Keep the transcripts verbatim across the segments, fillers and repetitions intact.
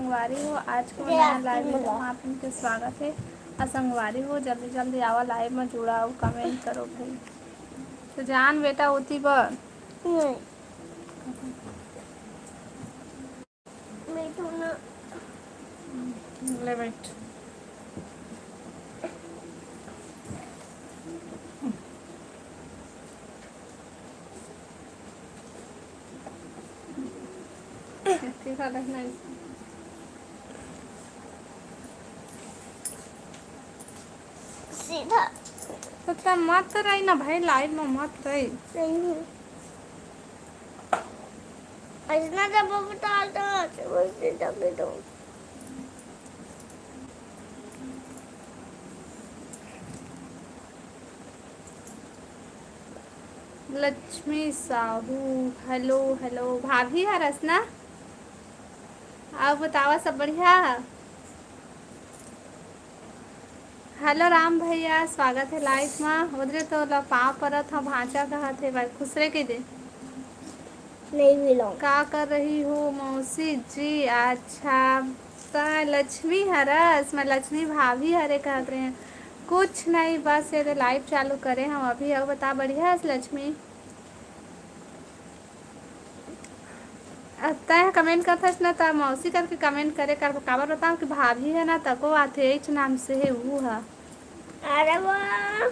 संगवारी हो, आज के नया live में आप मन के स्वागत हे। अउ संगवारी हो, जल्दी जल्दी आवा live में जुड़ा अउ comment करो भाई। तो जान बेटा ओती बर। नहीं। बैठो ना। ले बैठ। सीधा रखना है इसको। सीधा। तो तब मत रही ना भाई, live में मत रही। नहीं। ऐसना जब वो डालता है, तो वो सीधा भी दो। Lakshmi Sahu, hello, hello। भाभी हरस ना? अउ बतावा, सब बढ़िया? Hello राम भैया, स्वागत हे live मा। उधरे तो ला पाँव परत हव, भांचा कहत हे भाई, खुसरे कहि दे। नहीं मिलो। का कर रही हो मौसी जी? अच्छा, त लक्ष्मी हरस, मैं लक्ष्मी भाभी हरे कहत रहे। कुछ नहीं, बस ये live चालू करे हम अभी। अउ बता, बढ़िया हस लक्ष्मी? अब तैं ह comment करथस ना, त मौसी करके comment करे कर, काबर बताओ कि भाभी है ना, तको आथे, एच नाम से है वो है। अरे वाह।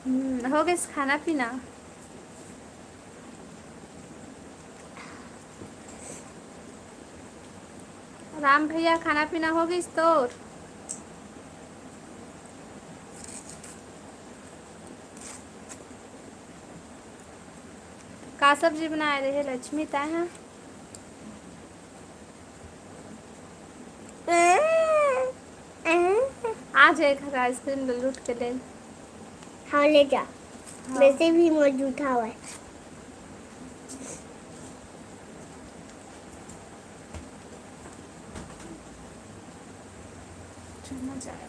हम्म, हो गइस खाना पीना? राम भैया, खाना पीना हो गइस तोर? का सब्जी बनाए रहे लक्ष्मी तैं ह? आ जा, एक आइसक्रीम ले लूट के ले। हाँ, ले जा। हाँ। वैसे भी मोर जूठा हुआ है। चुम्मा जाए।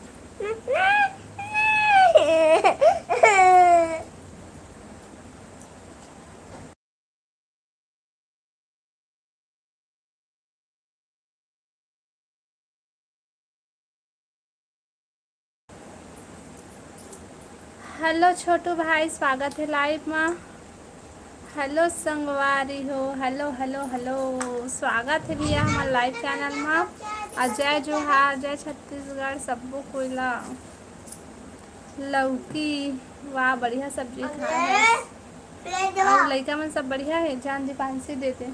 Hello छोटू भाई, स्वागत है live मा। Hello संगवारी हो, hello, hello, hello, स्वागत है भैया हमर live channel मा। अउ जय जोहार, जय छत्तीसगढ़, सब्बो कोई ला। लौकी, वाह, बढ़िया सब्जी खाए है। अउ लइका मन सब बढ़िया है? जान दीपांशी दे दे।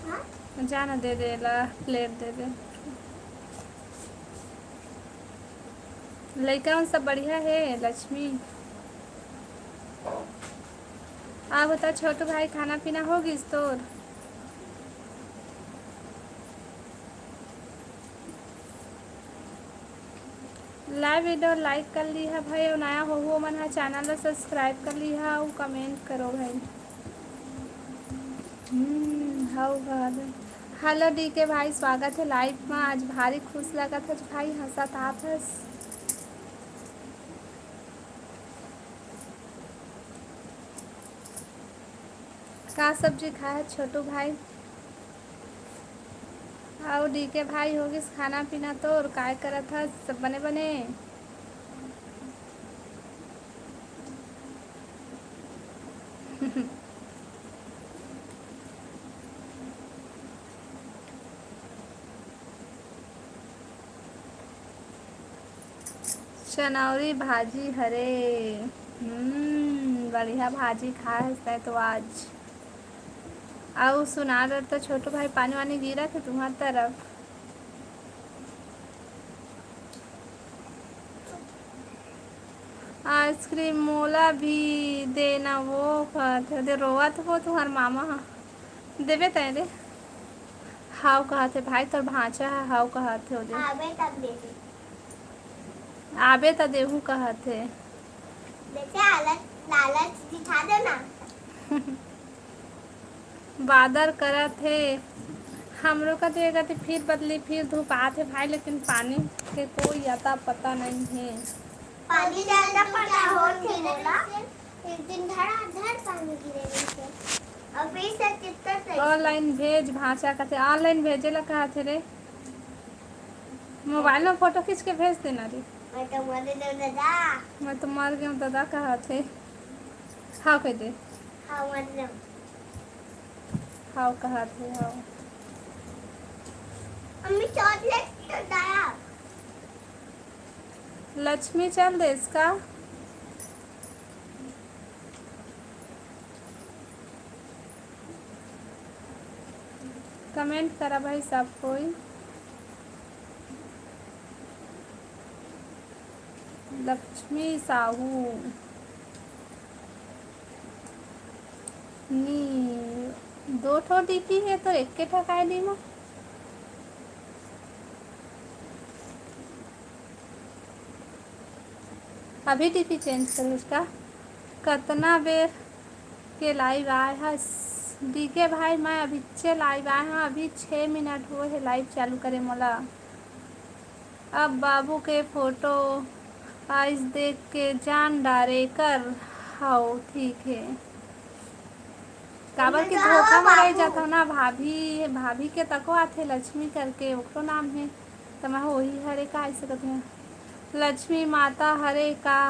हाँ? जाना दे दे ला, plate दे दे। लइका मन सब बढ़िया है लक्ष्मी? आ बता छोटू भाई, खाना पीना हो गिस तोर? Live video like कर लिहा भाई, अउ नया होहू ओमन ह channel ला subscribe कर लिहा अउ comment करो भाई। हम्म, हव गा। Hello D K भाई, स्वागत है live मा। आज भारी खुश लगत हस भाई, हंसत आत हस। का सब्जी खाए है छोटू भाई? अउ D K भाई, हो गिस खाना पीना तोर? काय करत हस? सब बने बने? चनौरी भाजी हरे। हम्म, बढ़िया भाजी खाए हस तैं तो आज। अउ सुना डर तो छोटू भाई, पानी वानी गिरत हे तुम्हार तरफ? Ice cream मोला भी देना, वो कहत हे, दे रोवत हो तुहर मामा ह। देबे तैं दे। हाव कहत हे भाई, तोर भांचा ह, हाव कहत हे, ओ दे। आबे तब दे दे। आबे त देहू कहत हे। बेटा, लालच, लालच दिखा दे ना। बादर करत हे। हमरो कति, कति फिर बदली, फिर धूप आत हे भाई, लेकिन पानी के कोई अता पता नहीं हे। पानी ज्यादा पता होत हे मोला। एक दिन धड़ाधड़ पानी गिरे रहिसे। अभी से कितना सही। ऑनलाइन भेज भांचा कथे, ऑनलाइन भेजे ला कहा थे रे। मोबाइल में फोटो खींच के भेज देना रे। मैं तो मर जाऊँ दादा। मैं तो मर गया हूँ दादा कहा थे। हाँ कह दे। हाँ मर जाऊँ। हाँ कहा थे हाँ। मम्मी चॉकलेट तो दादा। लक्ष्मी चल देस का? कमेंट करा भाई सब कोई। लक्ष्मी साहू नी दो ठो डीपी हे तो एक के ठकाए दी मा। अभी डीपी चेंज करूँ इसका। कतना बेर के लाइव आए हा? डीके भाई, मैं अभी चे लाइव आए हा, अभी छः मिनट हुए है लाइव चालू करे मोला। अब बाबू के फोटो आइस देख के जान डारे कर। हाउ ठीक है। काबर कि धोखा म रह जाथव ना भाभी। भाभी के तको आथे लक्ष्मी करके, ओकरो नाम हे। त मैं ओही हरे का ऐसे कथे, लक्ष्मी माता हरे का?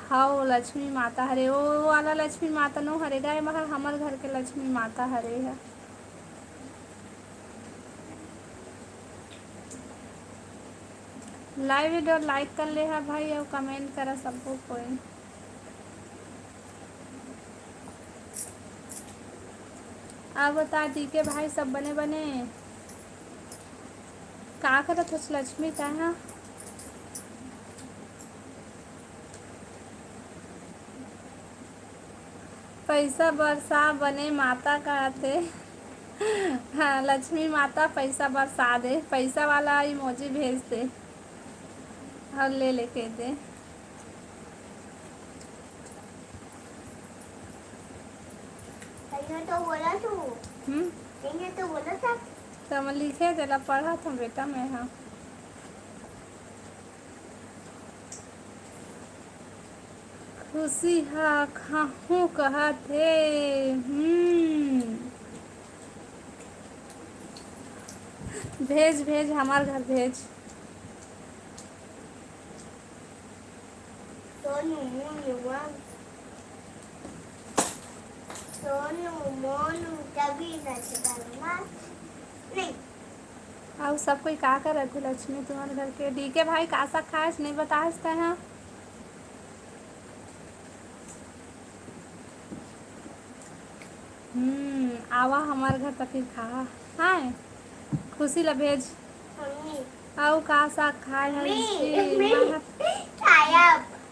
हाउ लक्ष्मी माता हरे, ओ वाला लक्ष्मी माता नो हरे गा, मगर हमर घर के लक्ष्मी माता हरे है। लाइव वीडियो लाइक कर ले हा भाई, और कमेंट करा सबको कोई। अब बता डीके भाई सब बने बने का करत हस लक्ष्मी तैं हा? पैसा बरसा बने माता कहते। हाँ लक्ष्मी माता पैसा बरसा दे, पैसा वाला इमोजी भेज दे और ले लेके दे। तो बोला तू। हम्म। तो बोला था। तो मैं लिखे देला पढ़ा था बेटा मैं हाँ। खुशी हा खाहूँ कहत हे। हम्म। भेज भेज हमार घर भेज। सोनू मोनू तभी नहीं। अउ सब कोई का करत हे लक्ष्मी तुम्हारे घर के? डीके भाई का साग खाएस नहीं बताएस तैं हा? हम्म, आवा हमार घर त फिर खा। हाय खुशी ला भेज। अउ का साग खाए हस जी? मैं ह-,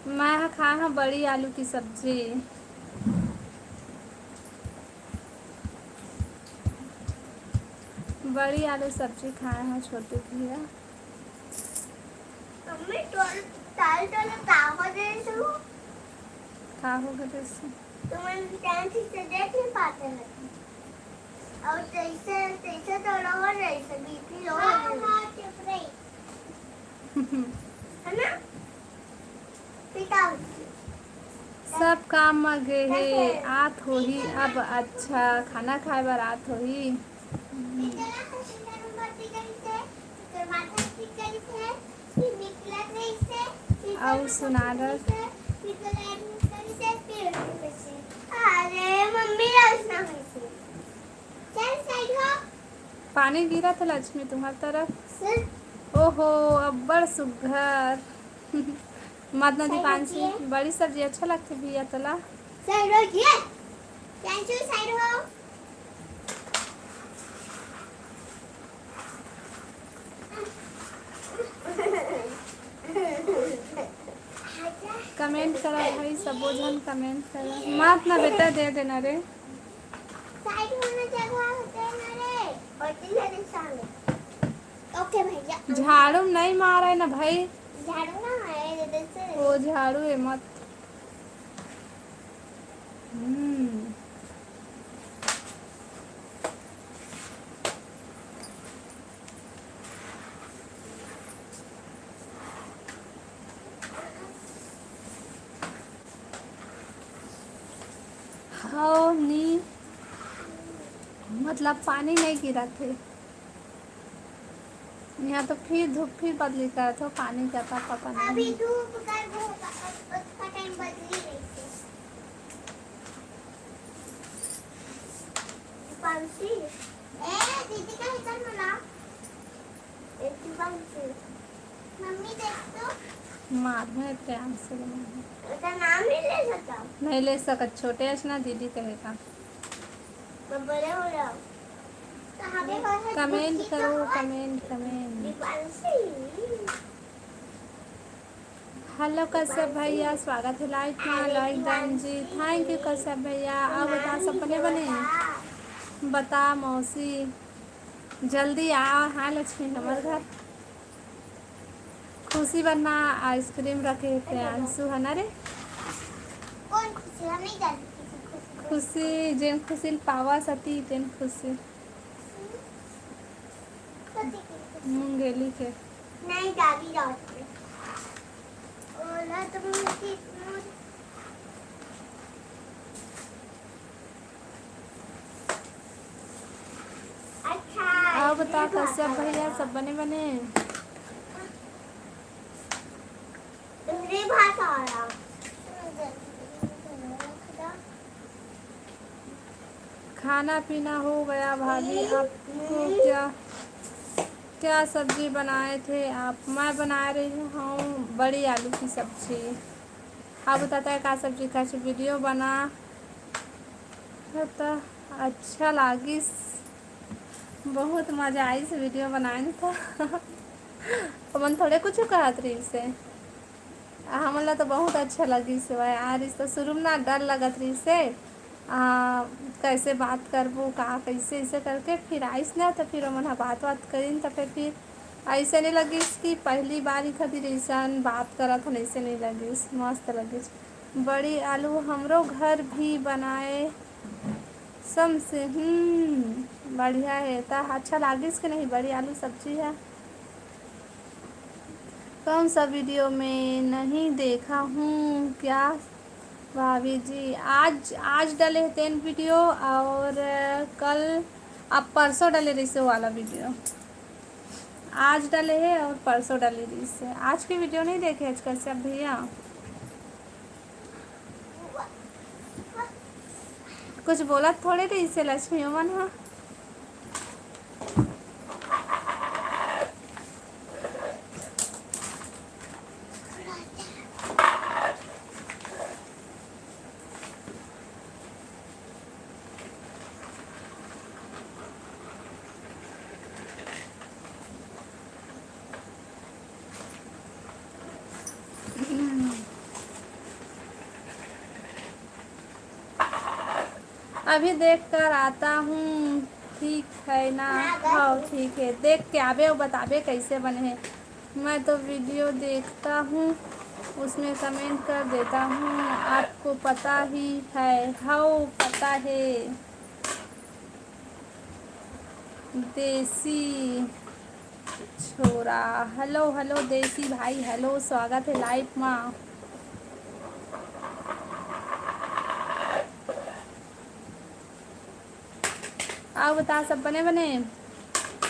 मैं ह खाए हव बड़ी आलू की सब्जी। बड़ी आलू सब्जी खाए हव छोटू भैया। मम्मी, तोर, ताल तोला का हो गए तू? का हो गए तू? तुम टाइम ठीक से देख नहीं पाते हैं। और जैसे, जैसे तोला हो, जैसे बीपी लो हो हाँ, गए। हाँ, चुप रही। है ना? पिताजी। सब काम म गे हे, आत होही अब। अच्छा, खाना खाए बर आत होही। अउ सुनारत। अरे, मम्मी ला सुना कैसे। चल, side हो। पानी गिरत हे लक्ष्मी तुम्हार तरफ। ओहो, अब्बड़ सुग्घर। मत न दीपांशी, बड़ी सब्जी अच्छा लगथे भैया तोला। Side हो जी। Thank you, side हो। Comment करा भाई, सबो झन comment करा। मत ना बेटा, दे देना रे। Side होना जगह होते ना रे। और तीन सामने। OK भैया। झाड़ू नहीं मारा है ना भाई। झाड़ू ना है, जैसे वो झाड़ू है मत। हम्म। हव नी मतलब पानी नहीं गिरत हे। यहाँ तो फिर धूप फिर बदली करत हो, पानी जाता पता नहीं। अभी धूप कर वो, उसका टाइम बदली रही थी। दीपांशी, ए, दीदी का इधर बुला। ए, दीपांशी, मम्मी देख तो। मार है प्यार से बनाए। उसका नाम नहीं ले सकता। नहीं ले सकत, छोटे अस ना, दीदी कहेगा। मैं बड़े हो रहा हूँ। कमेंट करो, कमेंट, कमेंट। हेलो कश्यप भैया, स्वागत है लाइव में। लाइक डन जी, थैंक यू कश्यप भैया। और बता, सब बने बने? बता मौसी, जल्दी आ। हाँ लक्ष्मी, हमारे घर खुशी बनना आइसक्रीम रखे थे अंशु, है ना रे? कौन खुशी? हम नहीं जानते किसी खुशी को। खुशी, जेन खुशी ल पावा सती, तेन खुशी। कथी की खुशी? मुंगेली के। नहीं, दादी जाते। ओला तो मुझे, मुझे अच्छा, और बता, ये बात कश्यप है। भैया, सब बने बने? दूसरी भाषा आ रहा। खाना पीना हो गया भाभी, आपको क्या, क्या सब्जी बनाए थे आप? मैं बना रही हूँ बड़ी आलू की सब्जी। आप बताता है का सब्जी का वीडियो बना तो अच्छा लागिस। बहुत मजा आइस वीडियो बनाए में तो। ओमन थोड़े कुछ कहत रहिस हे। आ, हमन ला तो बहुत अच्छा लगिस हे भाई। आ रहिस तो शुरू में ना डर लगत रहिस हे, आ, कैसे बात करबो, का, कैसे, ऐसे करके फिर आइस ना, तो फिर ओमन ह बात, बात करिन, तो फिर, फिर ऐसे नहीं लगिस कि पहली बार ही खातिर ऐसन बात करत हन, ऐसे नहीं लगिस, मस्त लगिस। बड़ी आलू हमरो घर भी बनाए समसे, हम्म, बढ़िया है। ता अच्छा लागिस कि नहीं बड़ी आलू सब्जी है? कौन सा वीडियो में नहीं देखा हूँ क्या भाभी जी? आज, आज डले हैं तेन वीडियो और कल, अब परसों डले रहिसे वाला वीडियो। आज डले है और परसों डले रहिसे। आज के वीडियो नहीं देखे आज कश्यप भैया? कुछ बोलत थोड़े रहिसे लक्ष्मी ओमन ह। अभी देख कर आता हूँ, ठीक है ना? हाँ, ठीक है, देख के आबे अउ बताबे कैसे बने हैं। मैं तो वीडियो देखता हूँ, उसमें कमेंट कर देता हूँ, आपको पता ही है। हाँ, पता है। देसी छोरा, हेलो, हेलो देसी भाई, हेलो, स्वागत है लाइव मा। अउ बता, सब बने बने?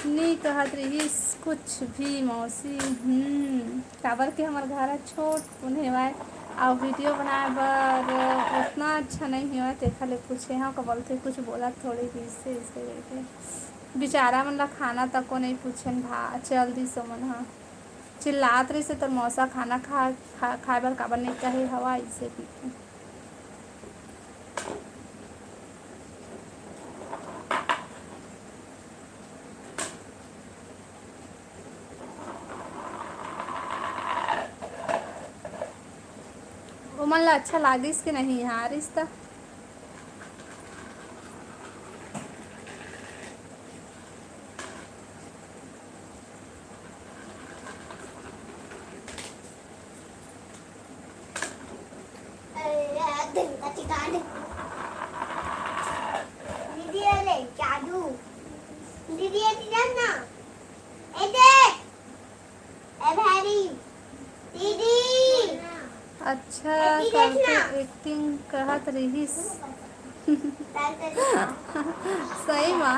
नी कहत रहिस कुछ भी मौसी। हम्म, काबर के हमर घर ह छोट कुन हेवय, अउ वीडियो बनाए बर उतना अच्छा नहीं हेवय, तेखर ले पूछे हव, का बोलथे, कुछ बोलत थोड़े रहिसे, इसे करके। बिचारा मन ला खाना तको नहीं पूछेन भा, चल दिस ओमन ह। चिल्लात रहिसे, "तोर मौसा खाना खा, खा, खाए बर काबर नहीं कहे हवा?" इसे कहिके। ओमन ला अच्छा लागिस कि नहीं, हारिस त? दीदी, अरे, जादू। दीदी, ये दीदी ना। ए, देख। ए, भैरी। दीदी। अच्छा ए, दीदी, करके देख ना। एक्टिंग कहत रहिस। सही मा।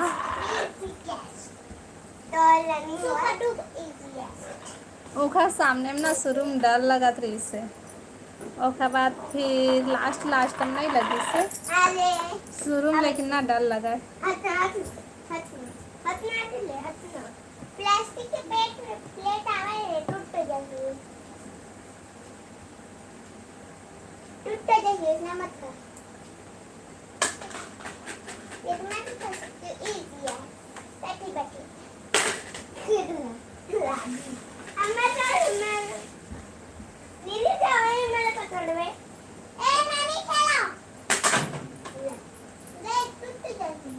ओखर सामने में ना शुरू में डर लगत रहिस हे, ओखर बाद फिर last, last में नहीं लगिस हे। शुरू में लेकिन ना डर लगा। प्लास्टिक के प्लेट, प्लेट आवे हे, टूट तो जाही। टूट तो जाही, इतना मत कर। इतना भी कर सकते हो, easy है। बैठी, बैठी। खेलना। अम्मा, चल, मैं, दीदी, जाओ, ये मेरे पकड़ में। ए, नानी, खेलो। ले, ले, टूट तो जाही।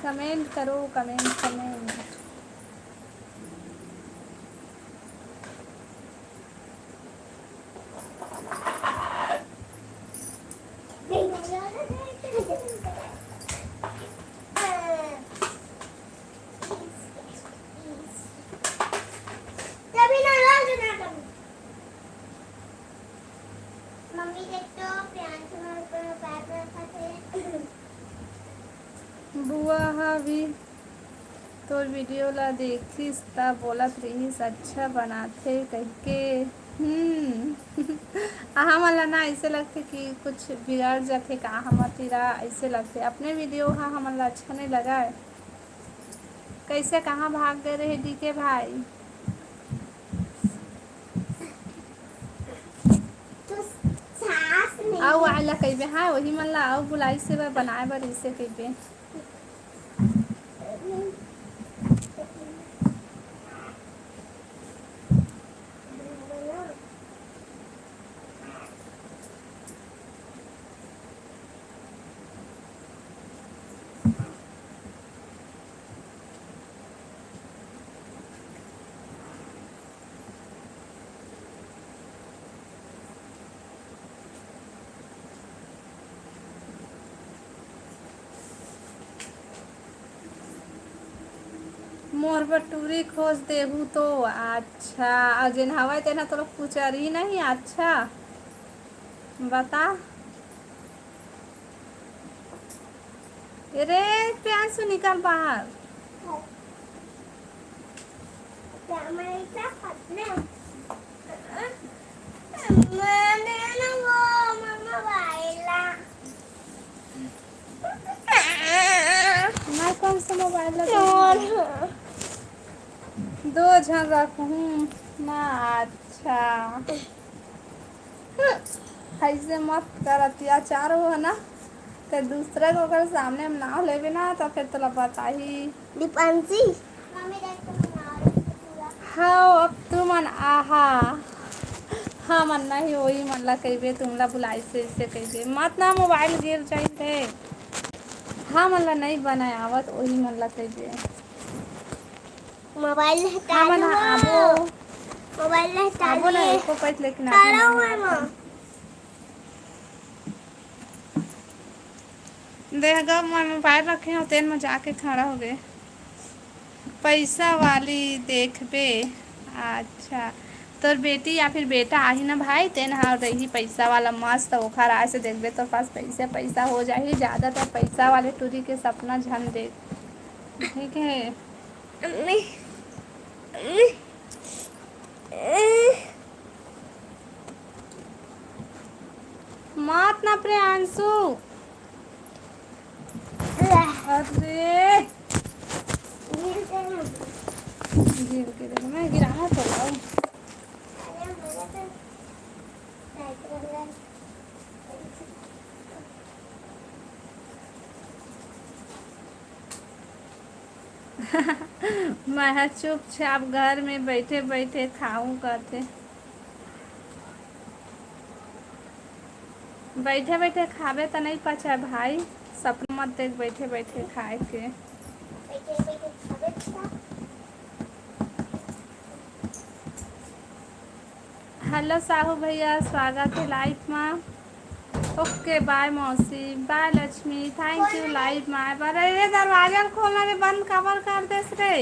Comment करो, comment, comment। मम्मी देख तो, प्रियांशु मोर ऊपर पैर रखत हे। बुआ हा भी तोर video ला देखिस त बोलत रिहिस, "अच्छा बनाथे," कहिके। हम्म। हमन ला ना ऐसे लगथे कि कुछ बिगड़ जाथे का हमर तीरा, ऐसे लगथे। अपने video हा हमन ला अच्छा नहीं लगा। कैसे कहाँ भाग गए रहे डीके भाई? अउ आए ला कहिबे, हाँ, वही मन ला अउ बुलाइस हे बनाए बर, इसे कहिबे। मोर बर टूरी खोज देहू तो। अच्छा, अउ जेन हवय तेन ह तोला कुचरही नहीं। अच्छा, बता। ए रे प्रियांशु, निकल बाहर। मैं कौन सा मोबाइल लगा? दो झन रखहूँ ना। अच्छा, ऐसे मत कर, अत्याचार हो ना, ते दूसरा के ओकर सामने में नाव लेबे ना, तो फिर तोला बताही। दीपांशी। हाँ, अब तुमन आहा। हमन नहीं, वही मन ला कहिबे, तुमला बुलाइस हे, इसे कहिबे। मत ना, मोबाइल गिर जाई थे। हमन ला नहीं बनाए आवत, वही मन ला कहिबे। मोबाइल हटा हमन लो। आबो। मोबाइल हटा आबो ना, लिए। एको पैस लेकिन खड़ा आबो हुआ नहीं। मैं। देख गा, मैं मोबाइल रखे हूँ, तेन में जाके खड़ा हो गए। पैसा वाली देखबे। अच्छा, तोर बेटी या फिर बेटा आही ना भाई, तेन ह रही पैसा वाला मस्त, ओखर आय से देखबे, तोर पास पैसे पैसा हो जाही। ज़्यादातर पैसा वाले टूरी के सपना झन देख, ठीक है? मत ना प्रियांशु। अरे। गिर के देख, मैं गिराना तो हूँ। मैं ह चुपचाप घर में बैठे बैठे खाऊं कथे। बैठे बैठे खाबे त नहीं पचा भाई, सपना मत देख बैठे बैठे खाए के। हेलो साहू भैया, स्वागत है लाइव मा। OK, bye मौसी, bye Lakshmi, thank you live में आए बर। अरे दरवाजा ल खोलना रे, बंद काबर कर देस रे?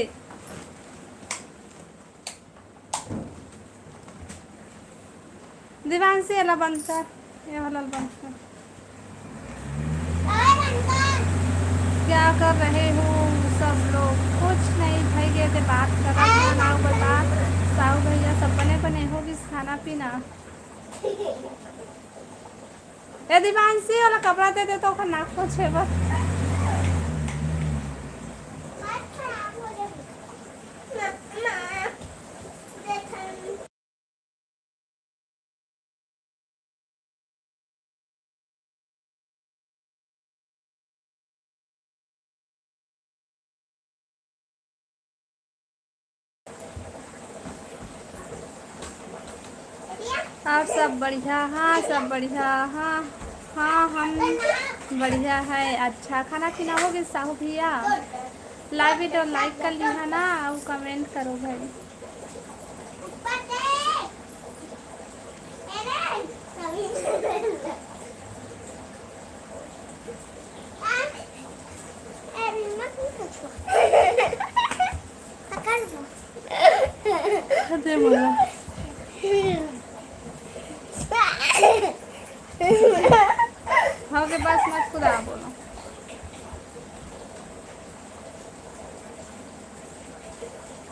दिवांशी, एला बंद कर, ये वाला ल बंद कर। क्या कर रहे हो सब लोग? कुछ नहीं भाई, ये ते बात कर रहा था ना, बता। साहू भैया सब बने बने हो गिस खाना पीना? ए दिवांशी, वाला कपड़ा दे दे तो ओकर नाक पोछे बर। और सब बढ़िया? हाँ, सब बढ़िया। हाँ, हाँ, हम बढ़िया है। अच्छा, खाना पीना हो गिस साहू भैया? Live video like कर लिहा ना, और comment करो भाई। दे मोला। हो गे, बस मत कुदा बोलो।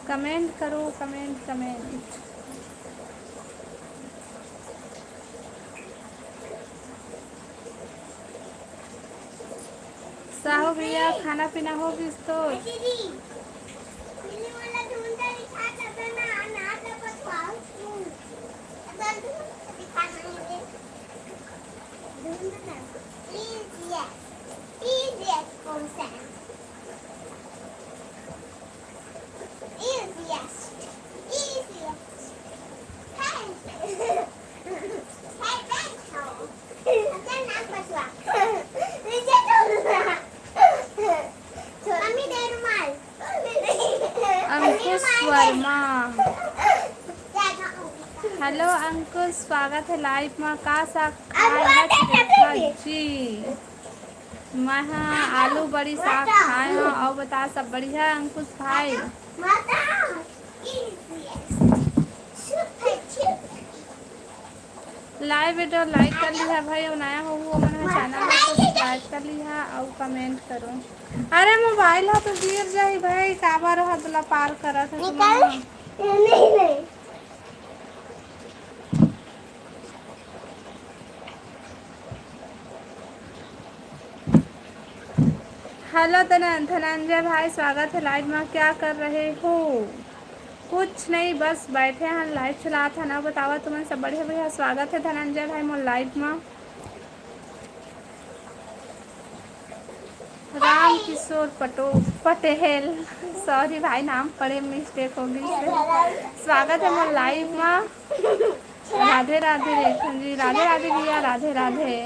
Comment करो, comment, comment। साहू भैया, खाना पीना हो गिस तो? Easiest, easiest. Hey, hey, hey, hey. Mummy दे रुमाल। अंकुश वर्मा। Hello अंकुश, स्वागत है live में। का साग खाए हस रेखा जी? मैं हा आलू बड़ी साग खाए हव। अउ बता, सब बढ़िया अंकुश भाई? Live video like कर लिहा भाई, अउ नया होहू ओमन ह channel ला subscribe कर लिहा अउ comment करो। अरे मोबाइल ह तो गिर जाही भाई, काबर ह तोला पार करत हे निकल। तुमन। नहीं, नहीं। Hello धन-, धनंजय भाई, स्वागत है live में। क्या कर रहे हो? कुछ नहीं, बस बैठे हैं, live चलात हन। बतावा तुमन सब बढ़िया भैया, स्वागत है धनंजय भाई मोर live में। राम किशोर पटो-, पटेल, sorry भाई, नाम पढ़े mistake हो गई। स्वागत है मोर live में। राधे राधे रेखा जी, राधे राधे भैया, राधे राधे।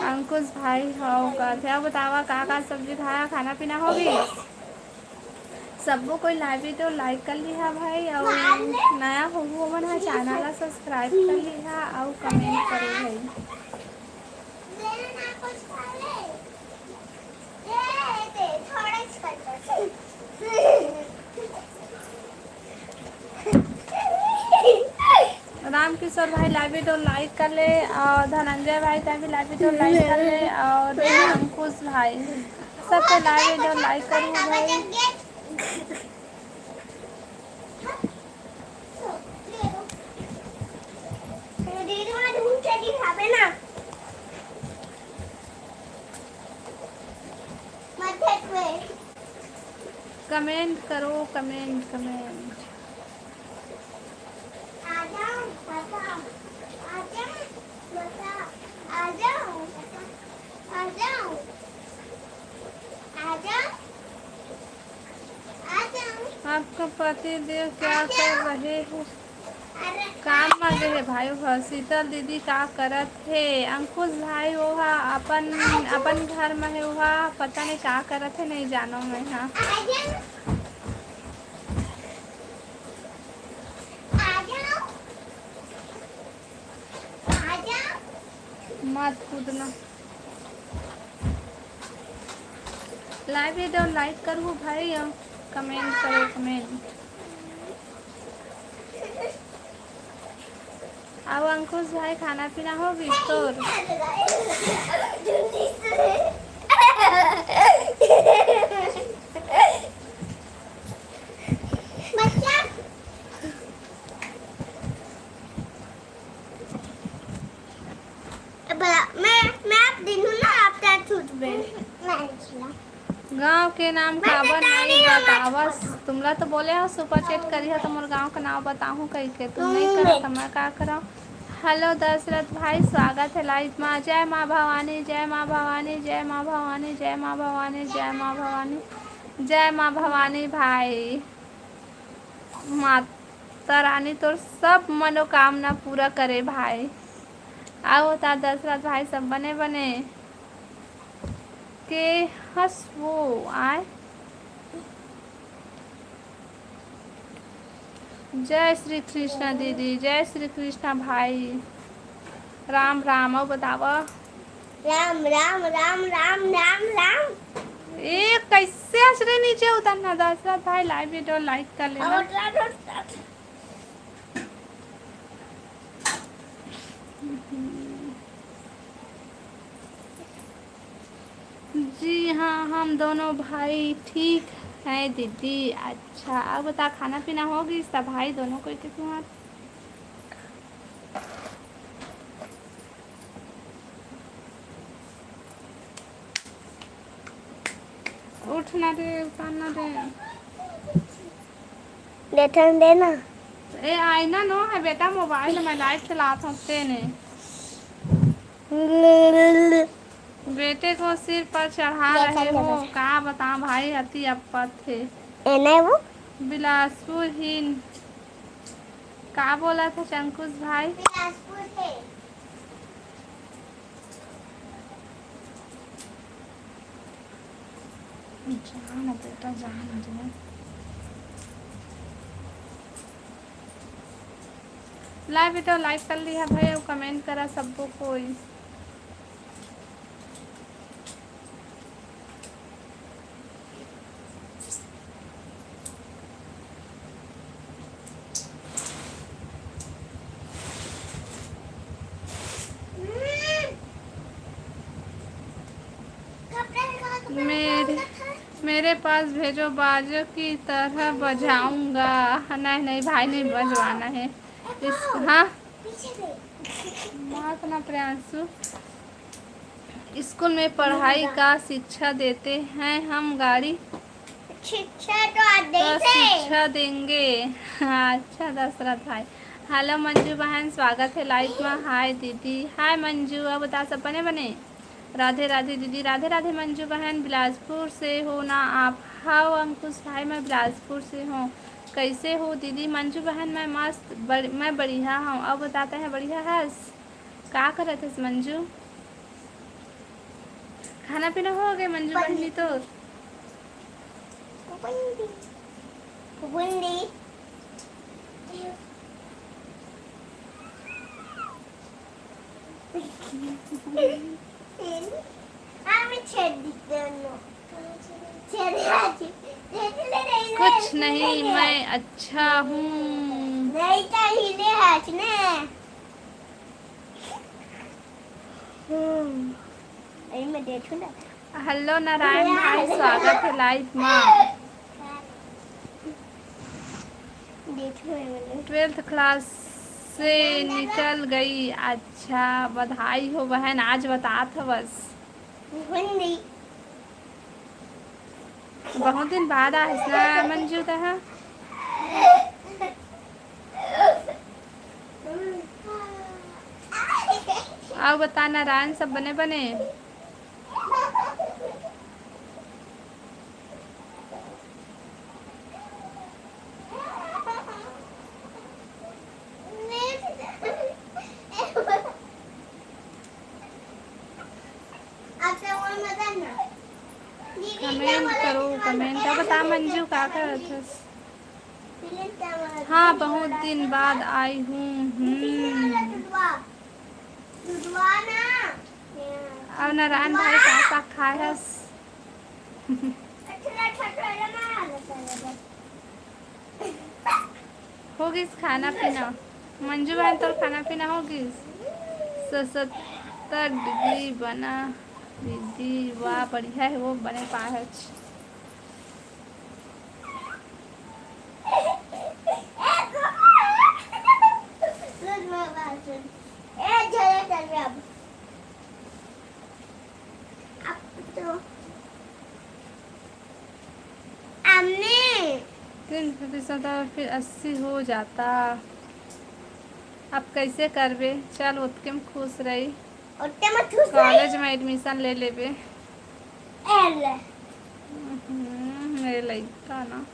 अंकुश भाई हव कथे, अउ बतावा का का सब्जी खाया, खाना पीना हो गई? सब्बो कोई live video like कर लिहा भाई, अउ नया होहू ओमन ह channel ला subscribe कर लिहा अउ comment करो भाई। रामकिशोर भाई live video like कर ले, अउ धनंजय भाई तैं भी live video like कर ले, अउ अंकुश भाई, सबके live video like करो भाई। Comment करो, comment, comment। आ जाओ, बताओ। आ जाओ, बताओ। आ जाओ, आ जाओ। आ जाओ। आपका पति देव क्या कर रहे हैं? काम म गे हे भाई, ओह शीतल दीदी का करत हे? अंकुश भाई, ओह अपन, अपन घर म हे, ओह पता नहीं का करत हे, नहीं जानो मैं हा। मत कूदना। Live video like करू भाई, और comment करो, comment। अब अंकुश भाई, खाना पीना हो गई तोर? बड़ा, मैं, मैं आप दिन हूँ ना, आप क्या छूट में? गांव के नाम मैं काबर बता नहीं रही हूँ, मैं बतावस? तुमला तो बोले हो सुपर चैट करिहा तो मोर गांव का नाम बताहूँ कह के, तुम नहीं करा तो मैं का करा? हेलो दशरथ भाई, स्वागत है लाइव में। जय माँ भवानी, जय माँ भवानी, जय माँ भवानी, जय माँ भवानी, जय माँ भवानी, जय माँ भवानी भाई। माता रानी तोर सब मनोकामना पूरा करे भाई। आओ ता दशरथ भाई, सब बने बने के हंस वो आए। जय श्री कृष्णा दीदी, जय श्री कृष्णा भाई। राम राम। अउ बतावा। राम राम राम राम राम राम। ए, कैसे हंस रे नीचे उतरना? दशरथ भाई, लाइव वीडियो लाइक कर लेना। और राम राम। जी हाँ, हम दोनों भाई ठीक हैं दीदी। अच्छा, अब बता, खाना पीना हो गई सब भाई दोनों कोई के तुम्हार? उठना रे, उतारना रे। लेटन देना। ए, आईना नो है बेटा, मोबाइल में लाइट चलात हूँ तेने। बेटे को सिर पर चढ़ा रहे हो, का बताऊं भाई, अति अपत है। ए, नहीं वो। बिलासपुर ही का बोला था चंकुश भाई? बिलासपुर है। जा ना बेटा, जा ना रे। लाइव बेटा, लाइक कर लिहा भाई, अउ कमेंट करा सबको कोई। मेरे, मेरे पास भेजो, बाजो की तरह बजाऊंगा। नहीं, नहीं भाई, नहीं बजवाना है। इस, हाँ। माफ ना प्रियांशु। स्कूल में पढ़ाई का शिक्षा देते हैं हम, गाड़ी शिक्षा तो आते तो ही थे। शिक्षा देंगे। अच्छा दशरथ भाई। हेलो मंजू बहन, स्वागत है लाइव में। हाय दीदी। हाय मंजू, अब बता सब बने बने? राधे राधे दीदी। राधे राधे मंजू बहन, बिलासपुर से हो ना आप? हाव अंकुश भाई, मैं बिलासपुर से हूँ। कैसे हो दीदी? मंजू बहन, मैं मस्त, बड़-, मैं बढ़िया हूँ। अब बताते हैं, बढ़िया हस? का करत हस मंजू? खाना पीना हो गए मंजू बहनी तोर? बूंदी। बूंदी। हाँ, मैं छेद दी दोनों। छेद दी। कुछ नहीं, मैं अच्छा हूँ। नहीं तो हिले हाथ में। हम्म। अरे, मैं देखूँ ना। हेलो नारायण भाई, स्वागत है लाइव में। देखो, मैंने ट्वेल्थ क्लास से निकल गई। अच्छा, बधाई हो बहन, आज बतात हवस। हिंदी। बहुत दिन बाद आहिस ना मंजू तहा। अउ बता नारायण, सब बने बने? कमेंट करो, कमेंट। अब बता मंजू, का करत हस? हाँ, बहुत दिन बाद आई हूँ। हम्म। अउ नारायण भाई का साग खाए हस? हो गिस खाना पीना? मंजू बहन, तोर खाना पीना हो गिस? सतहत्तर डिग्री बना दीदी, वाह, बढ़िया हे वो, बने पाए हच। तीन प्रतिशत और फिर अस्सी हो जाता। अब कैसे करबे? चल, ओतके में खुश रही। ओतके में खुश रही। कॉलेज में एडमिशन ले लेबे। ए ले। हम्म, ए लइका ना।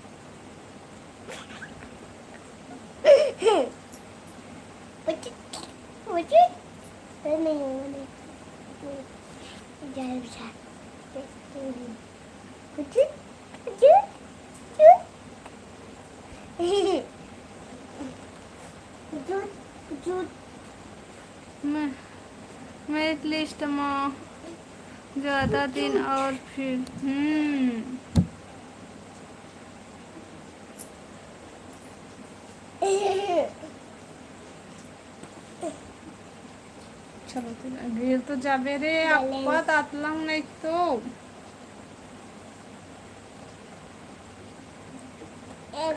मुझे, मुझे, नहीं, नहीं, नहीं, जा, जा। मुझे, मुझे, मुझे, मुझे, मुझे। मैं, मेरिट लिस्ट में ज़्यादा दिन और फिर, हम्म। चलो, तो गिर तो जाबे रे, आपा तातलंग नहीं तो।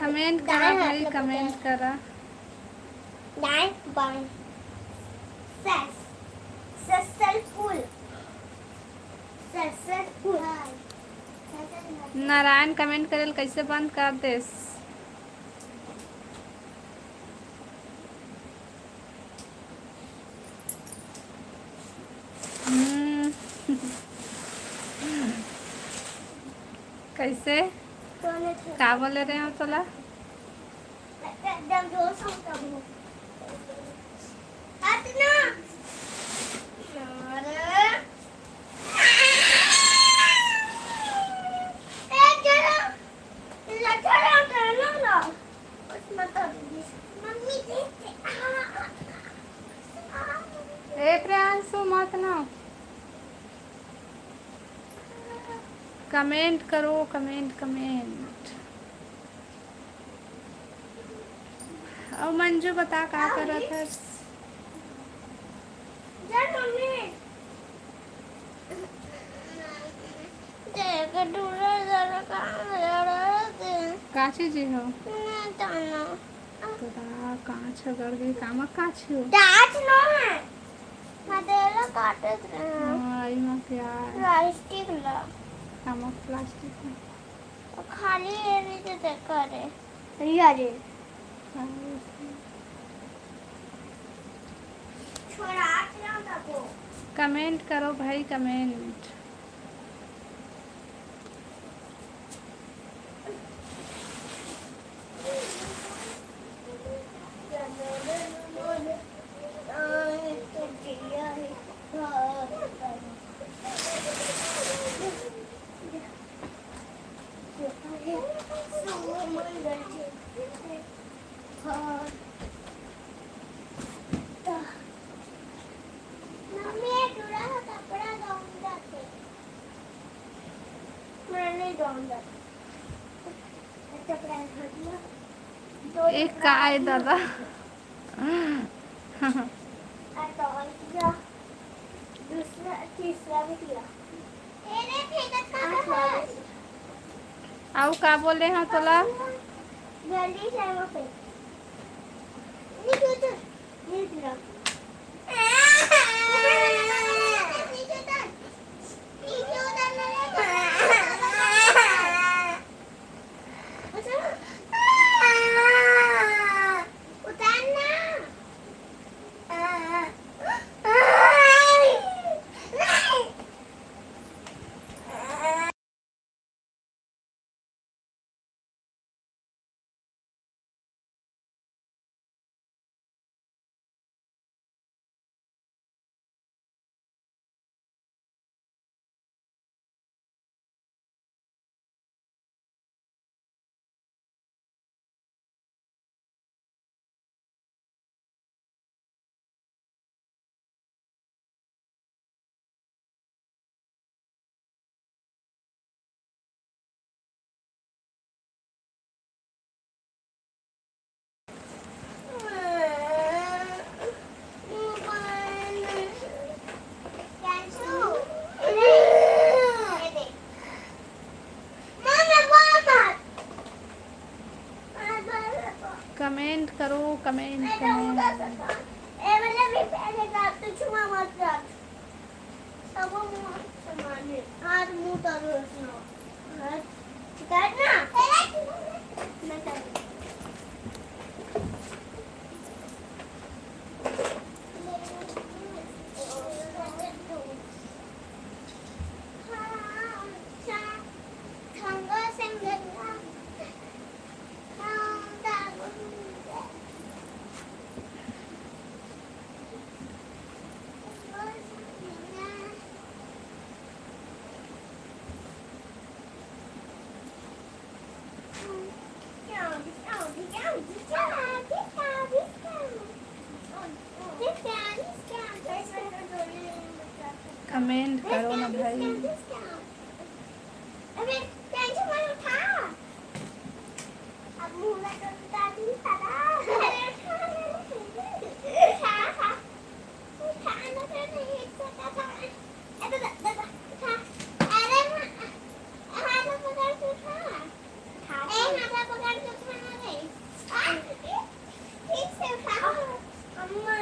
कमेंट करा भाई, कमेंट करा। दाएं बाएं। सक्सेसफुल। सक्सेसफुल। नारायण कमेंट करेल कैसे बंद कर देस? हम्म। कैसे? का बोले रहे हो तोला? एकदम जोर से कबो। अतना। अरे। ए, चलो। लठा लठा ना ना। उसमें तो दीदी। मम्मी देख के। ए प्रियांशु, मत ना। कमेंट करो, कमेंट, कमेंट। अउ मंजू, बता, का करत हस? जा मम्मी। देख, डूरा जरा काम जरा दे। का चीज हो? नहीं जाना। तोरा कांच ह गड़ गे, कामा कांच हो? कांच नो है। मदेला काटत रहे। हाँ, ई मा क्या है? प्लास्टिक ला। कामा प्लास्टिक में? खाली ये नहीं तो देखा रे। भैया रे। कमेंट करो भाई, कमेंट। मम्मी, ये टूरा का कपड़ा गाउन जाते। मैं नहीं गाउन जाती। कपड़ा हट गया। एक का आए दादा। दूसरा, तीसरा भी किया। अउ का बोले हँव तोला? जल्दी से वहाँ पे। नीचे उतर, नीचे उतर। नीचे उतर, नीचे उतर, मेरे। उतर। उतर ना। करो, comment, comment। ए, मतलब, ये पहले रात तो छुआ मत रात। सब मुंह सामान है। हाथ मुंह तो रोज ना। हाथ कर ना। मैं कर। Comment करो ना भाई। अबे, टेंशन मत उठा। अब मुंह में तो उतार दी, दादा। अरे, उठा, उठा, उठा, उठा, ना, तो नहीं, एक सेकंड, उठा। ए, दादा, दादा, उठा। अरे, माँ, हाथ में पकड़ के उठा। उठा। ए, हाथ में पकड़ के उठा ना रे। आ, ठीक से उठा। अम्मा।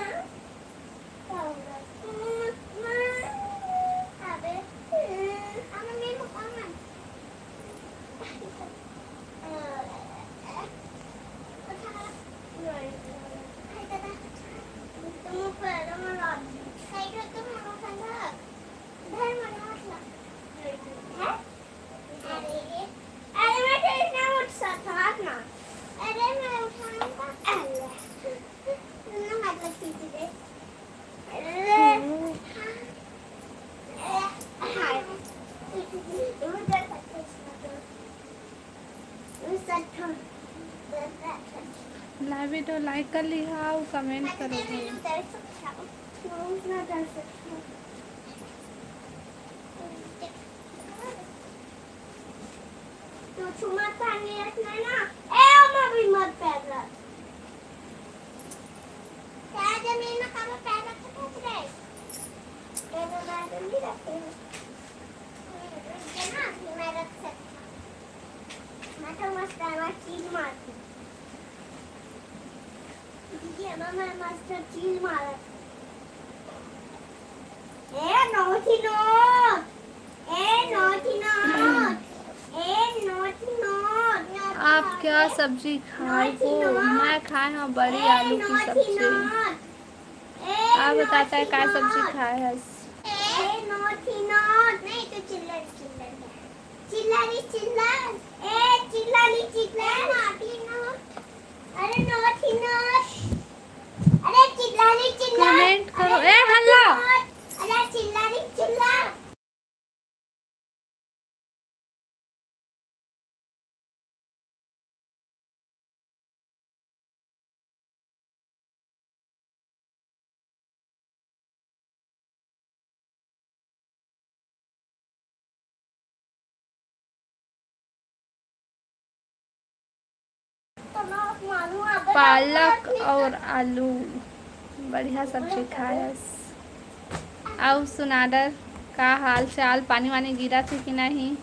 अरे, अरे, मैं तो इतना उठ सकता हूँ ना। अरे, मैं उठाऊंगा। अरे, दोनों हाथ में खींच दे। अरे, हाँ। अरे, हाँ। Live video like कर लिहा अउ comment करो भाई। तो छुआ पानी रखना ना। ए, ओमा भी मत पैर रख। क्या जमीन में कब पैर रख सकत रे? ये तो मैं तो नहीं रखती हूँ। ये ना, ये मैं रख सकती हूँ। मैं तो मस्त है, मैं चीज मारती हूँ। दीदी, अब मैं मस्त चीज मारत। ए, नोटी नोट। ए, नोटी नोट। ए, नोटी नोट। आप क्या सब्जी खाए हो? मैं खाए हूँ बड़ी आलू की सब्जी। आप बताता है क्या सब्जी खाए है? ए, नोटी नोट। नहीं, तो चिल्लर, चिल्लर है। चिल्लर ही चिल्लर। ए, चिल्लर ही चिल्लर। Naughty note. अरे, नोट ही नोट। अरे, चिल्ला रे, चिल्ला। Comment करो। अरे, ए, नोट ही हल्ला। नोट। अरे, चिल्ला रे, चिल्ला। पालक और आलू बढ़िया सब्जी खायस। अउ सुनाडर, का हाल चाल? पानी वानी गिरत हे कि नहीं?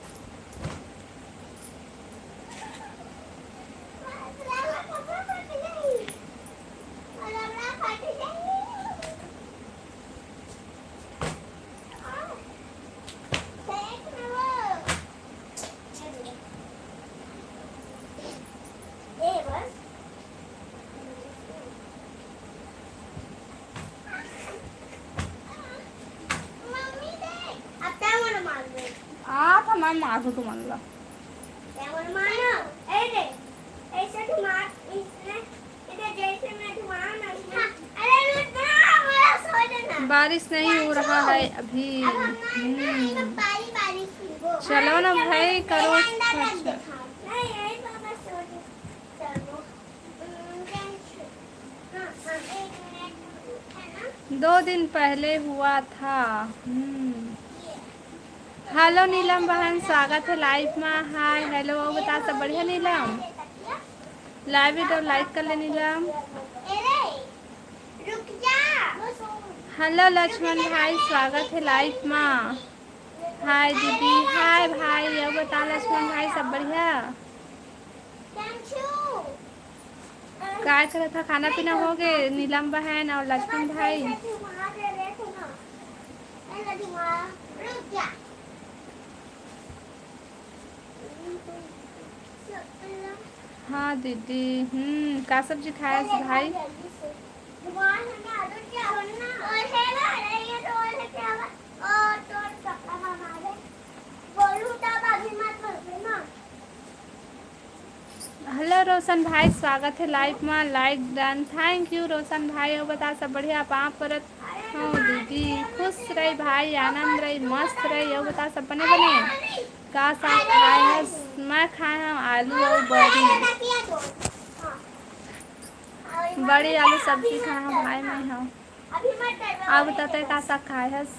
आप हमार मारहू तुमन ला। बारिश नहीं हो रहा है अभी। हम्म। चलो ना भाई, करो। दो दिन पहले हुआ था। हम्म। Hello नीलम बहन, स्वागत है live में। Hi, hello, अउ बता, सब बढ़िया नीलम? Live video like कर ले नीलम। Hello लक्ष्मण भाई, स्वागत है live में। Hi दीदी, hi भाई, अउ बता लक्ष्मण भाई, सब बढ़िया? काय करत ह? खाना पीना हो गे नीलम बहन अउ लक्ष्मण भाई? हाँ दीदी, हम्म, का सब्जी खाए हस भाई? हेलो रोशन भाई, स्वागत हे लाइव मा, like done, thank you रोशन भाई। अउ बता सब बढ़िया, पाँव परत हँव दीदी, खुश रही भाई, आनंद रही, मस्त रही। अउ बता सब बने बने, का साग खाए हस? मैं खाए हँव आलू अउ बड़ी, बड़ी आलू सब्जी खाए हँव भाई मैं हँव। अउ बता तैं का साग खाए हस?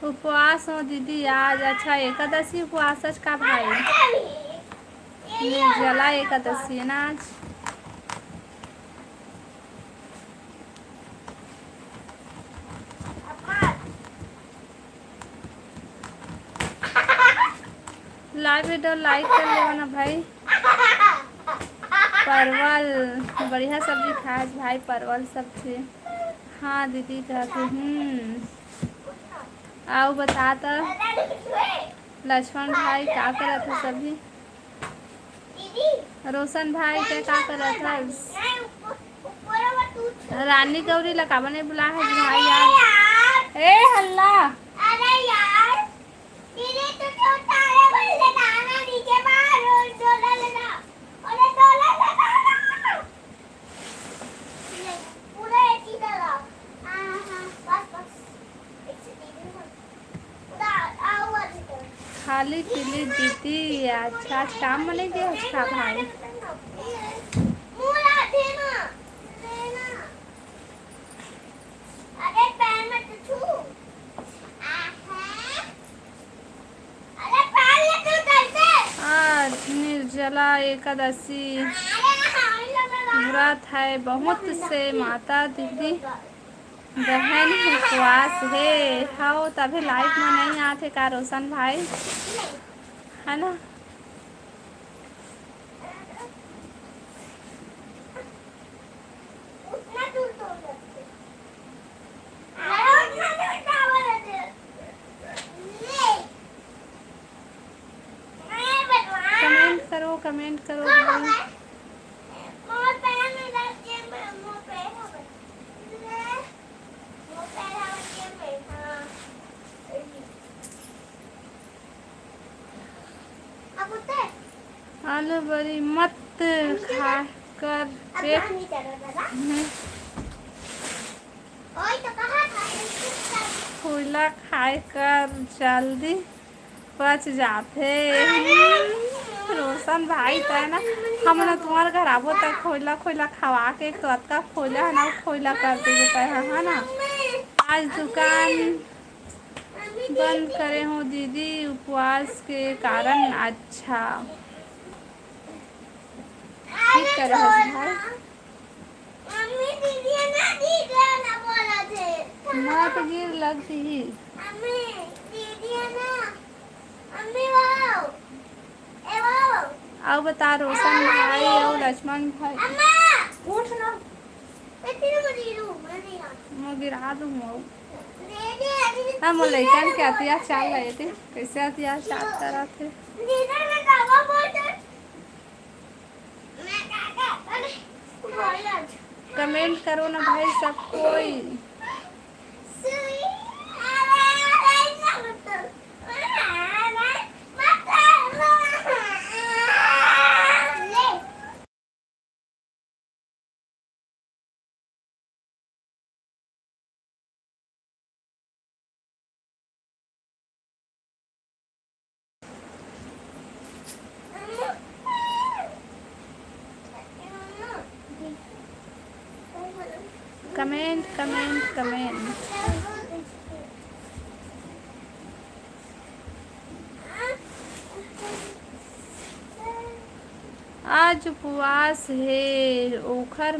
उपवास हो दीदी आज। अच्छा, एकादशी उपवास अस का भाई? निर्जला एकादशी हे ना आज। लाइव वीडियो like कर लेवा ना भाई। परवल, बढ़िया सब्जी खाए हस भाई, परवल सब्जी। हाँ दीदी कहत हे, हम्म। अउ बता त लक्ष्मण भाई का करत हस अभी? रोशन भाई तैं का करत हस? रानी गौरी ला काबर नइ बुलाए हस भाई यार? ए हल्ला। खाली पीली दीदी, अच्छा, आज काम म नइ गे हस का भाई? आज निर्जला एकादशी व्रत है, बहुत से माता दीदी बहन उपवास हे। हव, तभे लाइव में नहीं आथे का रोशन भाई, है ना? कमेंट करो, कमेंट करो भाई। आलू बरी मत खाए कर, पेट में खोइला खाए कर जल्दी पच जाथे। हम्म, रोशन भाई, त है ना, हमन तुम्हार घर आबो त खोइला, खोइला खवा के, एक तो अतका खोइला है ना, खोइला कर देबे तै ह, है ना। आज दुकान बंद करे हो दीदी, उपवास के कारण। अच्छा, ठीक करे हो भाई। मत गिर, लग जही। अउ बता रोशन भाई अउ लक्ष्मण भाई। उठ ना। मैं गिरा दूँ अउ। हाँ, मोर लइकन के अतियाचार ला एदे, कइसे अतियाचार करत हे। कमेंट करो ना भाई सब कोई। Comment, comment, comment. आज उपवास हे, ओखर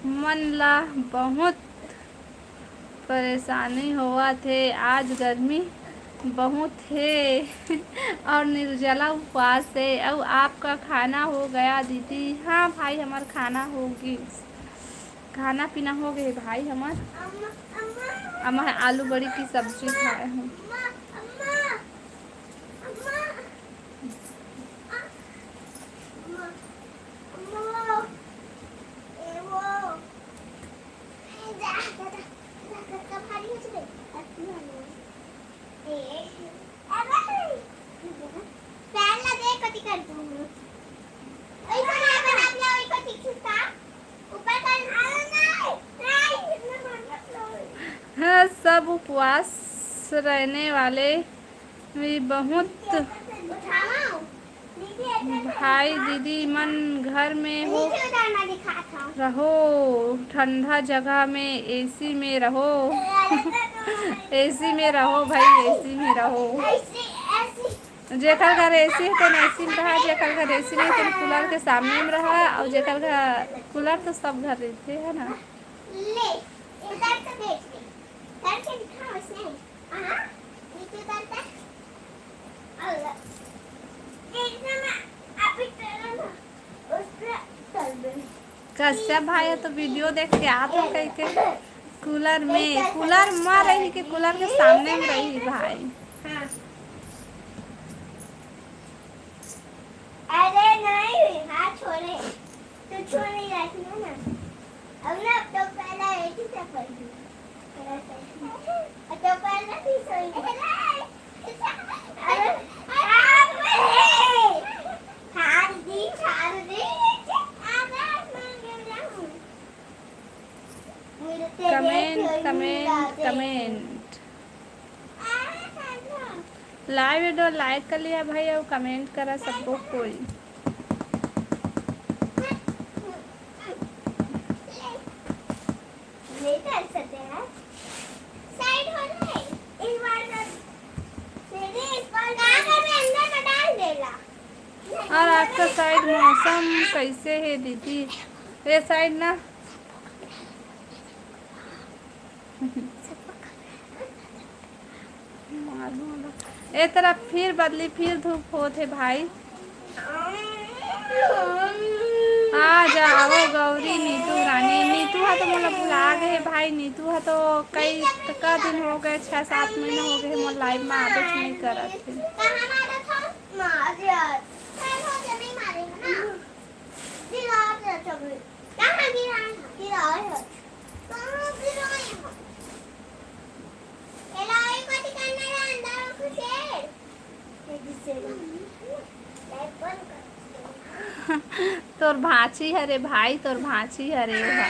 मन ला बहुत परेशानी होवत हे। आज गर्मी बहुत हे। और निर्जला उपवास हे। और आपका खाना हो गया दीदी? हाँ भाई, हमर खाना हो गिस। खाना पीना हो गए भाई हमर। हमर आलू बड़ी की सब्जी खाए हम। हाँ, सब उपवास रहने वाले भी बहुत। भाई दीदी मन घर में हो, रहो ठंडा जगह में, एसी में रहो। एसी में रहो भाई, एसी में रहो। जेकर घर एसी हे तेन एसी में रहा, जेकर घर एसी नहीं तेन कूलर के सामने में रहा, और जेकर घर कूलर तो सब घर रहते है ना। कश्यप भाई तो वीडियो देख के आत हो कह के। कूलर में, कूलर में रही के कूलर के सामने में रही भाई। हाँ। अरे नहीं, हाँ छोड़े, तो छोड़ नहीं रखी है ना। अब ना, अब तो पहला एक ही चप्पल थी। अब तो पहला भी सोई। अरे, अरे, फाड़ दी, फाड़ दी। Comment, comment, comment. Live video like कर लिया भाई, और कमेंट करा सबको कोई। नहीं कर सकते हैं। साइड हो जाए। इस बार कर। दीदी, इस बार कहाँ कर रहे? अंदर में डाल देला। और आपका साइड मौसम कैसे है दीदी? ये साइड ना ए तरफ फिर बदली, फिर धूप होत हे भाई। आ जाओ गौरी, नीतू रानी। नीतू हा तो मोला भुला गए हे भाई। नीतू हा तो कई, का दिन हो गए, छह सात महीना हो गए, मोर लाइव में आबेच नहीं करत हे। तोर भांची हरे भाई, तोर भांची हरे ओहा।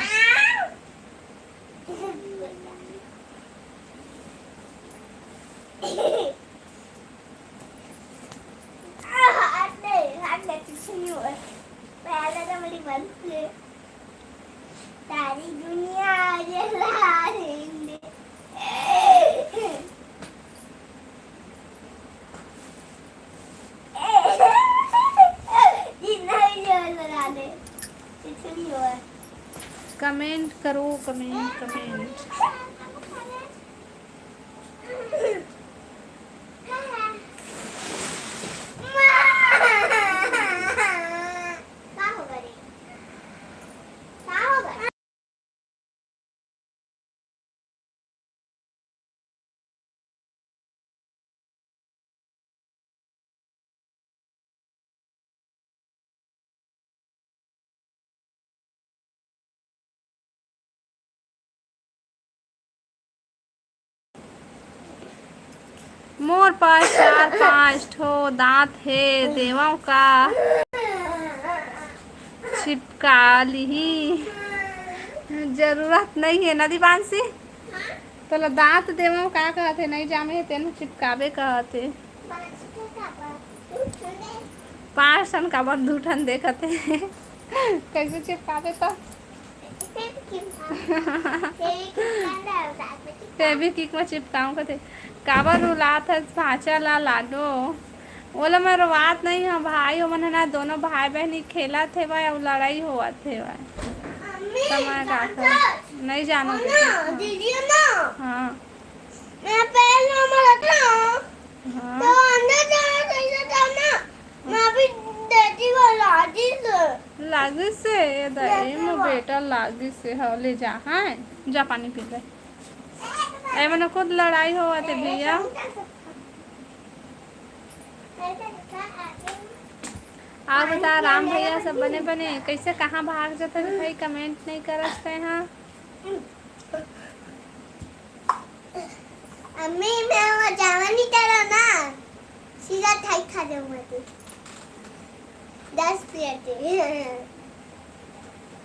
कमेंट करो, कमेंट, कमेंट। मोर पास चार पांच ठो दांत हे, देवंव का? चिपका लिही। जरूरत नहीं है ना दीपांशी? तोला दांत देवंव का कहत हे, नहीं जामे हे तेन चिपकाबे कहत हे। पांच ठन काबर दू ठन देखत हे। कैसे चिपकाबे तो? फेविक्विक में चिपकाऊं कथे। काबर रुलात हस भांचा ला लाडो? ओला मैं रोवात नहीं हूँ भाई, ओमन ह ना दोनों भाई बहनी खेलत हेवय अउ लड़ाई होवत हेवय। त मैं का करूं? नहीं जानो बेटी। हाँ। मैं पैर में मरत हूँ। हाँ। तो अंदर जाना कैसे था ना? मैं भी देती वो लागी से। लागी से, ये दे, ए मो बेटा लागी से, हाँ, ले जा, हाँ, जा पानी पी ले। ए, मने खुद लड़ाई होवत हे भैया। आप बता, राम भैया, सब बने बने? कैसे, कहाँ भाग जाता है भाई, comment नहीं करत है, हाँ? अम्मी, मैं वो जावा नहीं करो ना, सीधा थाई खा जाऊंगा तू। दस प्लेट।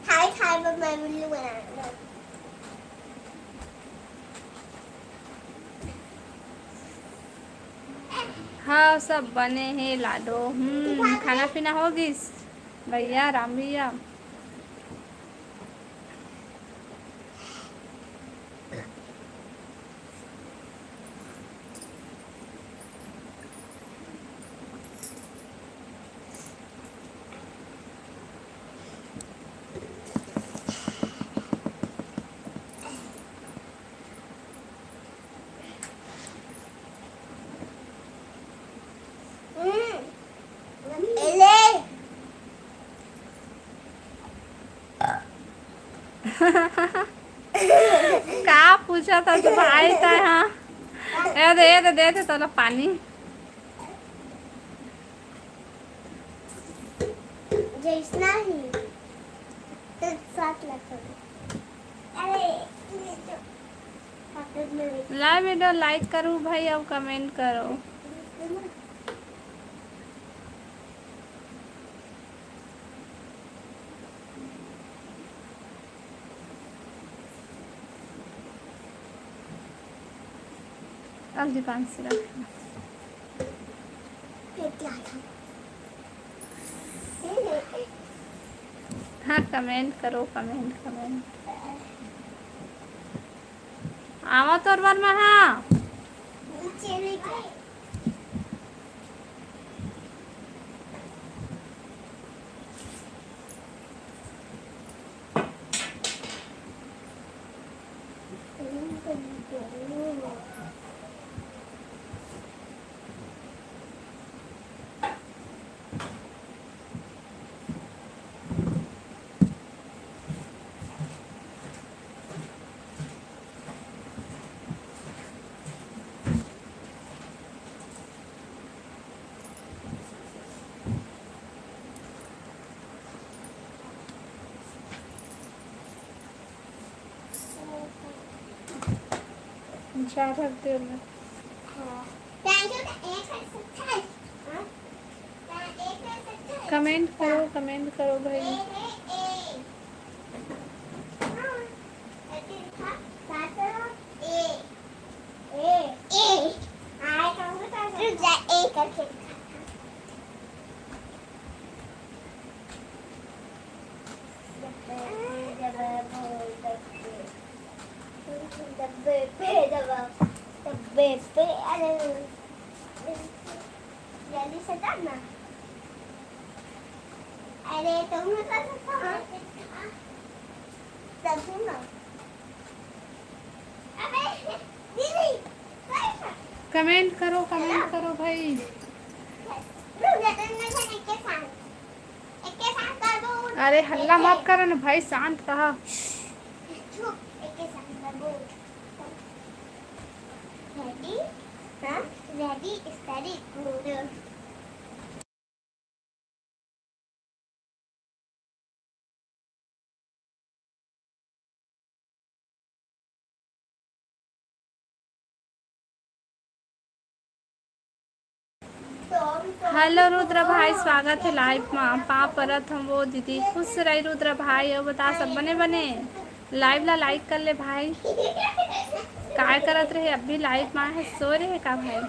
थाई खाए पर मैं उल्लू बना दूँ। हाँ, सब बने हे लाडो। हम्म, खाना पीना हो गिस भैया, राम भैया? हम्म। एले। का पूछा था तू भाई तै, हाँ? ए दे, ए दे, दे दे तोला पानी। जैसना ही तो साथ लगता है। अरे, ये तो पकड़ में भी। Live video like करो भाई, अब comment करो। अब दुकान से रख। हाँ, comment करो, comment, comment। आवा तोर बर में, हाँ। ज्यादा देर में। हाँ। Comment करो, comment करो भाई। डब्बे पे दबा, डब्बे पे, अरे, जल्दी से कर ना। अरे, तुम तो, comment करो, comment करो भाई। अरे, हल्ला मत करो ना भाई, शांत रहा। Ready? हाँ? Ready, steady, go. Hello Rudra भाई, स्वागत है live में। पाँव परत हँव वो दीदी, खुश रही रुद्र भाई। अउ बता, सब बने बने? Live ला like कर ले भाई। काय करत रहे, अभी live में है, सो रहे का भाई?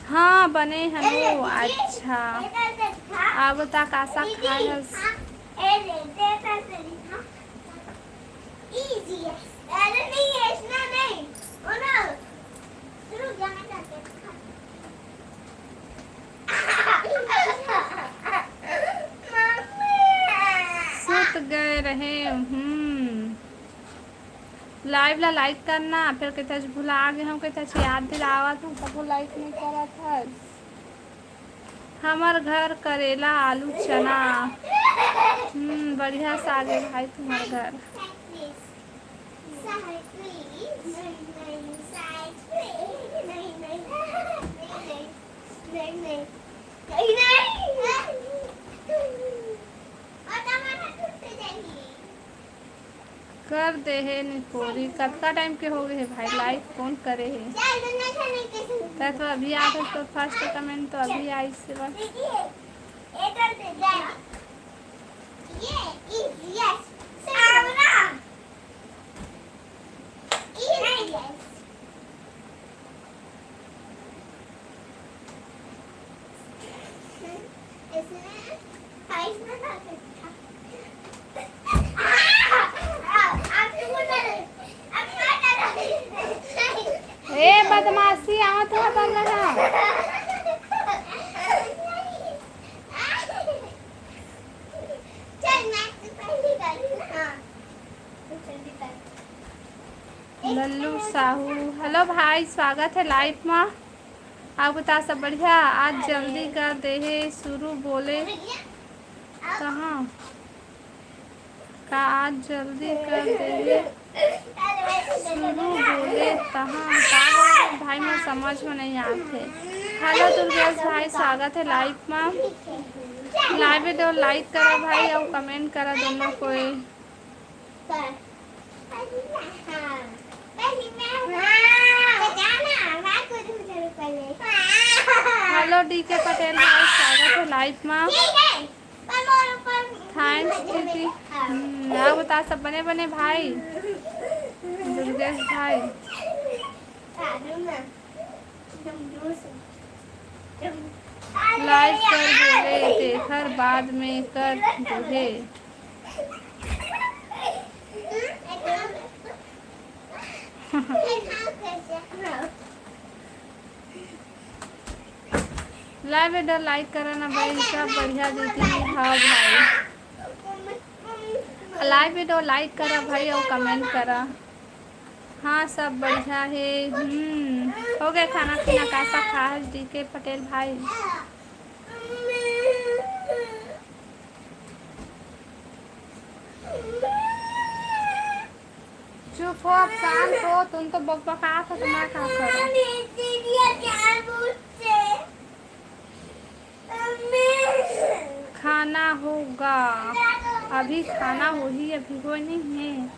हाँ, बने हन वो। अच्छा, अब तक आशा खाए हस। Live ला like करना, फिर कहते भुला गे हूँ, कहते याद दिलावत हूँ, तब like नहीं करत है। हमर घर करेला, आलू, चना। हम्म, बढ़िया साग है भाई तुम्हारे घर। कर दे हे निपोरी, कतका टाइम के हो गए हे भाई, लाइव कौन करे हे? तै तो अभी आत हस, तो फर्स्ट कमेंट तो अभी आइस हे बस। ए बदमाशी, आवत है बल्ला। लल्लू साहू, हेलो भाई, स्वागत है लाइव में। आप बता, सब बढ़िया? आज जल्दी कर दे हे शुरू, बोले कहाँ का आज जल्दी कर दे हे शुरू, बोले तहाँ का बोले भाई, मैं समझ में नहीं आते। हेलो दुर्गेश भाई, स्वागत है लाइव में। लाइव वीडियो लाइक करा भाई और कमेंट करा दोनों कोई। हेलो डीके पटेल भाई, स्वागत है लाइव में। थैंक्स दीदी। हम्म, और बता, सब बने बने भाई? दुर्गेश भाई। लाइव कर बोले, तेखर बाद में कर देहे। लाइव वीडियो लाइक करा ना भाई, सब बढ़िया दीदी। हाँ भाई, लाइव वीडियो लाइक करा भाई और कमेंट करा। हाँ, सब बढ़िया हे। हम्म, हो गया खाना पीना? कैसा खा है डीके पटेल भाई? चुप हो, अब शांत हो, तुम तो बकबकात हो, तो मैं का करूं? खाना होगा, अभी खाना होही, अभी होय नहीं है।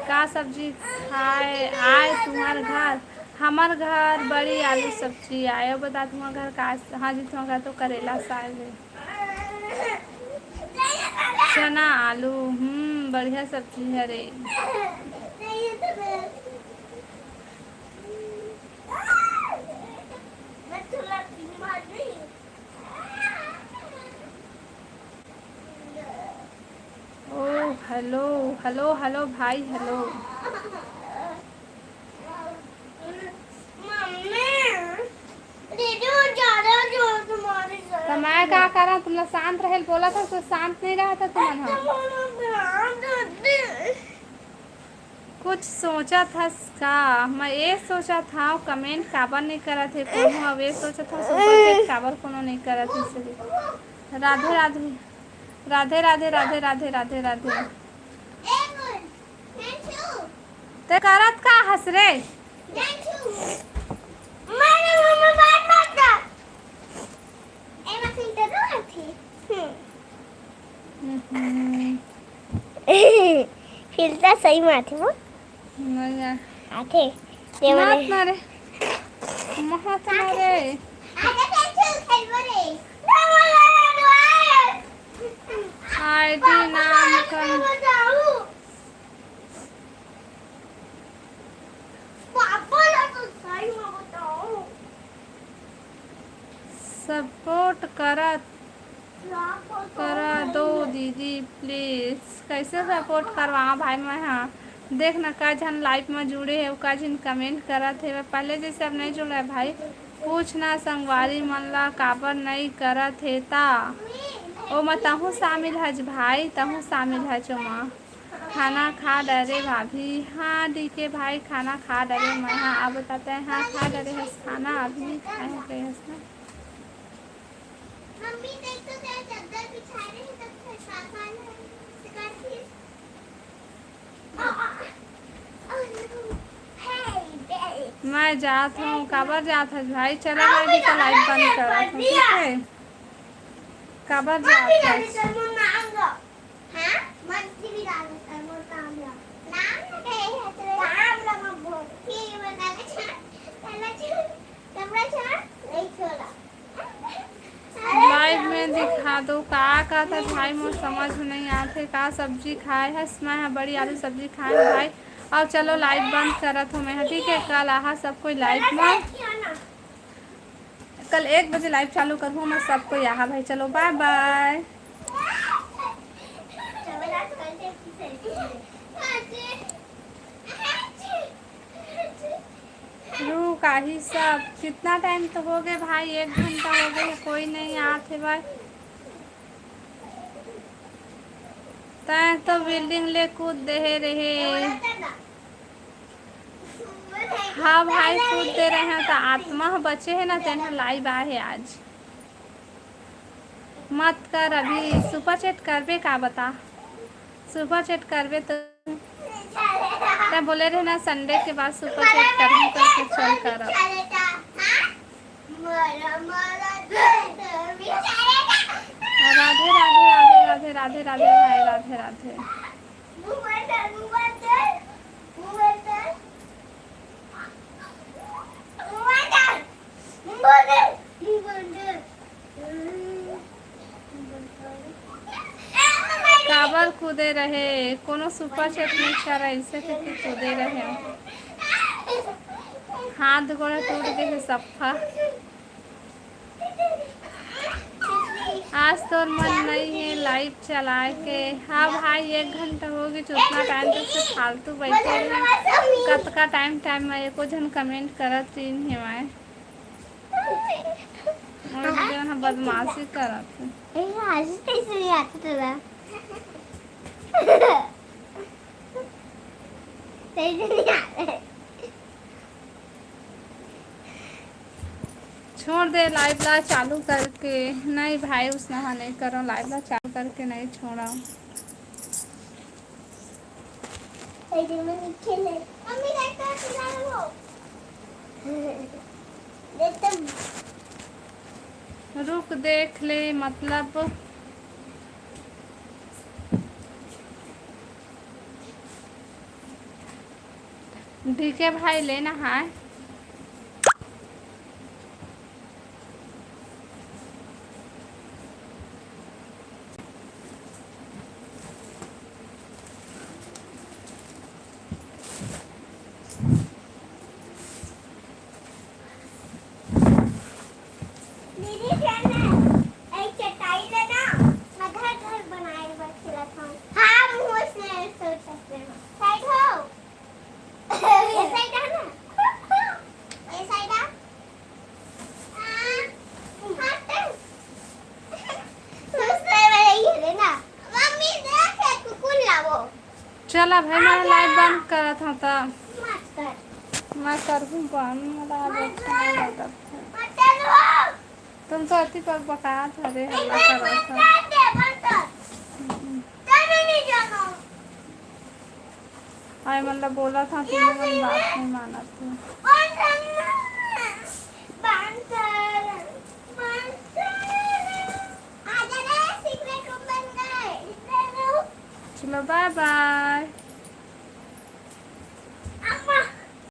का सब्जी खाए आए तुम्हार घर? हमर घर बड़ी आलू सब्जी आए। बता तुम्हार घर का? हाँ जी, तुम्हार घर तो करेला साग है। चना आलू, हम्म, बढ़िया सब्जी है रे। ओ हेलो, हेलो, हेलो भाई, हेलो। त मैं का करा, तुमला शांत रहे बोला था, तो शांत नहीं रहा था तुमन ह। कुछ सोचत हस का? मैं ये सोचत हव, कमेंट काबर नहीं करत हे कोनो। अब ये सोचत हव, सुपर चैट काबर कोनो नहीं करत हे। राधे राधे, राधे राधे, राधे राधे, राधे राधे। ते करत का हस रे? हम्म। फिल्टर सही में आथे वो। नहीं आ। आथे। ये मत वाले। मारे। मत मारे। आईडी नाम कर। सपोर्ट करत करा दो दीदी प्लीज। कैसे सपोर्ट करवाओ भाई मैं? हाँ, देख ना, का झन लाइव में जुड़े हे, का झन कमेंट करत हे। पहले जैसे अब नहीं जुड़ा है भाई। पूछ ना संगवारी मन ला काबर नहीं करत हे ता। ओमा तहूँ शामिल हच भाई, तहूँ शामिल हच ओमा। खाना खा डरे भाभी। हाँ, डीके भाई, खाना खा डरे मैं। हाँ, अब बताते हैं। हाँ, खा डरे हस खाना, अभी नहीं खाए हस ना। मम्मी, देख तो, तेरा चद्दर बिछा रहे हैं, तब फिर पापा ने कर दिए। मैं जात हूँ। काबर जात हस भाई? चला, मैं भी तो लाइव बंद करत हूँ, ठीक है? काबर जात हस? लाइव में दिखा दो का कहत हस भाई, मोर समझ में नहीं आत हे। का सब्जी खाए हस? मैं ह बड़ी आलू सब्जी खाए हूँ भाई। और चलो, लाइव बंद करत हूँ मैं ह, ठीक है? कल आहा सब कोई लाइव में, कल एक बजे लाइव चालू करहूँ मैं, सब कोई आहा भाई। चलो, बाय बाय। रुक आही सब। कितना टाइम तो हो गए भाई, एक घंटा हो गए, कोई नहीं आत हे भाई। तैं तो बिल्डिंग ले कूद देहे रहे। हाँ भाई, कूद दे रहे हैं तो आत्मा ह बचे हे ना, तेन ह लाइव आए हे आज। मत कर अभी, सुपर चैट करबे का बता, सुपर चैट करबे तो। तैं बोले रहे ना संडे के बाद सुपर चैट करहूँ करके, चल करब। राधे राधे राधे राधे राधे राधे भाई, राधे राधे। काबर कूदे रहे, कोनो सुपर चैट नहीं करे, ऐसे करके कूदे रहे। हाथ गोड़ टूट गए हे सफा। आज तोर मन नहीं है लाइव चलाए के? हाँ भाई, एक घंटा हो गई, उतना टाइम तक से फालतू बैठे रहे। कतका टाइम टाइम में एको झन कमेंट करत रही है मैं। और जो है बदमाशी करत है। ए, आज कैसे नहीं आता तेरा? तेरे नहीं आ रहे। छोड़ दे लाइव ला चालू करके। नहीं भाई, उसने हाँ नहीं करो, लाइव ला चालू करके नहीं छोड़ा। रुक देख ले, मतलब डीके भाई लेना है। दीदी, जाना, एक चटाई लेना, आधा घर बनाए बर खेलत हूँ। हाँ, मुँह से सोच सकते हो। साइड हो। ये साइड आ ना। ये साइड आ। हाँ, हाँ, तो दूसरे वाले ये लेना। मम्मी, देख, एक कुकुर लावो। चला भाई, मैं लाइव बंद करत हूँ त। मत कर। मैं करहूँ बंद, मोला आज अच्छा नहीं लगत है। मत कर वो। तुम तो अति पक बकात हरे, हल्ला करत हो। आय मन ला बोला था, तुम मन बात नहीं मानत हो। चलो, बाय बाय।